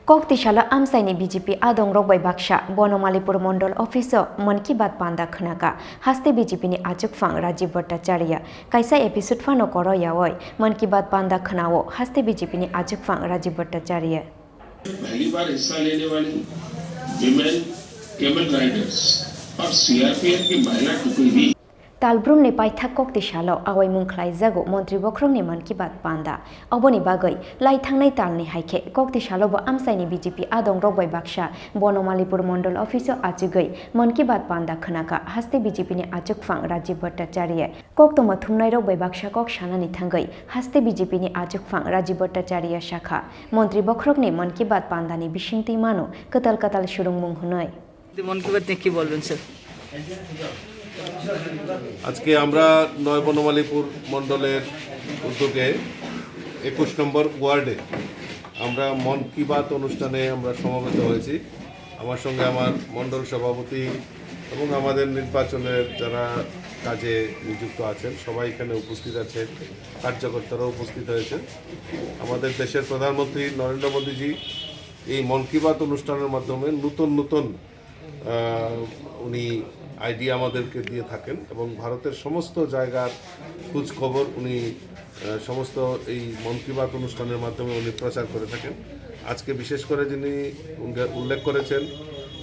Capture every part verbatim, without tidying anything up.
Kok tisalo amchaini B J P adongrok bai baksa Bonomalipur Mondol office o Mann Ki Baat panda khwnaka, haste B J P ni achukphang Rajiv Bhattacharya. Kaisa episode phano koro yaoi Mann Ki Baat panda khwnao haste B J P ni achukphang Rajiv Bhattacharya. पहली बार हिस्सा लेने वाली women camel Riders और सीआरपीएफ की महिला टुकड़ी भी। Talbrumni paithak kokti salo awaimung khlaijago Montri Bokhorokni Mann Ki Baat panda. Oboni bagwi lai thangnai talni hai khe kokti salo bo amchaini B J P adongrok bai baksa Bonomalipur Mondol office o achugwi Mann Ki Baat panda khwnaka, haste B J P ni achukphang Rajiv Bhattacharya. Koktwma thumnairok bai baksa kok sanani thangwi haste B J P ni achukphang Rajiv Bhattacharya sakha, Montri Bokhorokni Mann Ki Baat pandani bisingtwi mano kwtal kwtal surungmung hwnwi. মন কি বাত নিয়ে কি বলবেন, স্যার? আজকে আমরা নয় বনমালীপুর মণ্ডলের উদ্যোগে একুশ নম্বর ওয়ার্ডে আমরা মন কি বাত অনুষ্ঠানে আমরা সমবেত হয়েছি। আমার সঙ্গে আমার মণ্ডল সভাপতি এবং আমাদের নির্বাচনের যারা কাজে নিযুক্ত আছেন, সবাই এখানে উপস্থিত আছেন, কার্যকর্তারাও উপস্থিত হয়েছেন। আমাদের দেশের প্রধানমন্ত্রী নরেন্দ্র মোদীজি এই মন কি বাত অনুষ্ঠানের মাধ্যমে নতুন নতুন আহ, উনি আইডিয়া আমাদেরকে দিয়ে থাকেন এবং ভারতের সমস্ত জায়গার খোঁজ খবর উনি, আহ, সমস্ত এই মন কি বাত অনুষ্ঠানের মাধ্যমে উনি প্রচার করে থাকেন। আজকে বিশেষ করে যিনি উল্লে-, উল্লেখ করেছেন,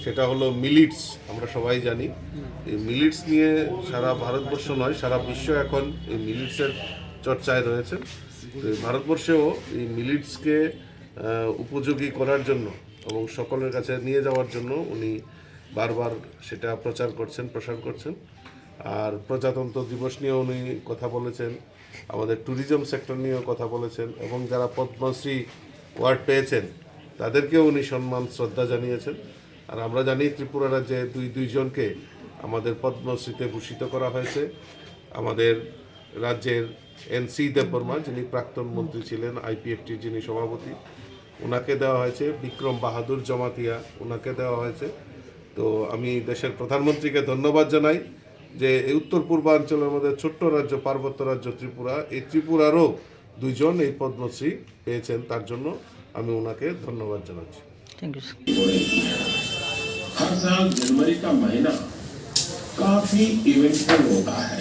সেটা হলো মিলিটস। আমরা সবাই জানি, এই মিলিটস নিয়ে সারা ভারতবর্ষ নয়, সারা বিশ্ব এখন এই মিলিটসের চর্চায় রয়েছে। তো এই ভারতবর্ষেও এই মিলিটসকে, আহ, উপযোগী করার জন্য এবং সকলের কাছে নিয়ে যাওয়ার জন্য উনি বারবার সেটা প্রচার করছেন, প্রসার করছেন। আর প্রজাতন্ত্র দিবস নিয়ে উনি কথা বলেছেন, আমাদের ট্যুরিজম সেক্টর নিয়েও কথা বলেছেন এবং যারা পদ্মশ্রী অ্যাওয়ার্ড পেয়েছেন তাদেরকেও উনি সম্মান শ্রদ্ধা জানিয়েছেন। আর আমরা জানি ত্রিপুরা রাজ্যে দুই দুইজনকে আমাদের পদ্মশ্রীতে ভূষিত করা হয়েছে। আমাদের রাজ্যের এন সি দেববর্মা, যিনি প্রাক্তন মন্ত্রী ছিলেন, আইপিএফটির যিনি সভাপতি, ওনাকে দেওয়া হয়েছে। বিক্রম বাহাদুর জমাতিয়া, ওনাকে দেওয়া হয়েছে। তো আমি দেশের প্রধানমন্ত্রীকে ধন্যবাদ জানাই যে এই উত্তর পূর্বাঞ্চলের মধ্যে ছোট্ট রাজ্য, পার্বত্য রাজ্য ত্রিপুরা, এই ত্রিপুরারও দুইজন এই পদ্মশ্রী পেয়েছেন, তার জন্য আমি ওনাকে ধন্যবাদ জানাচ্ছি। Thank you, sir. हो रही है। हर साल जनवरी का महीना काफी इवेंटफुल होता है।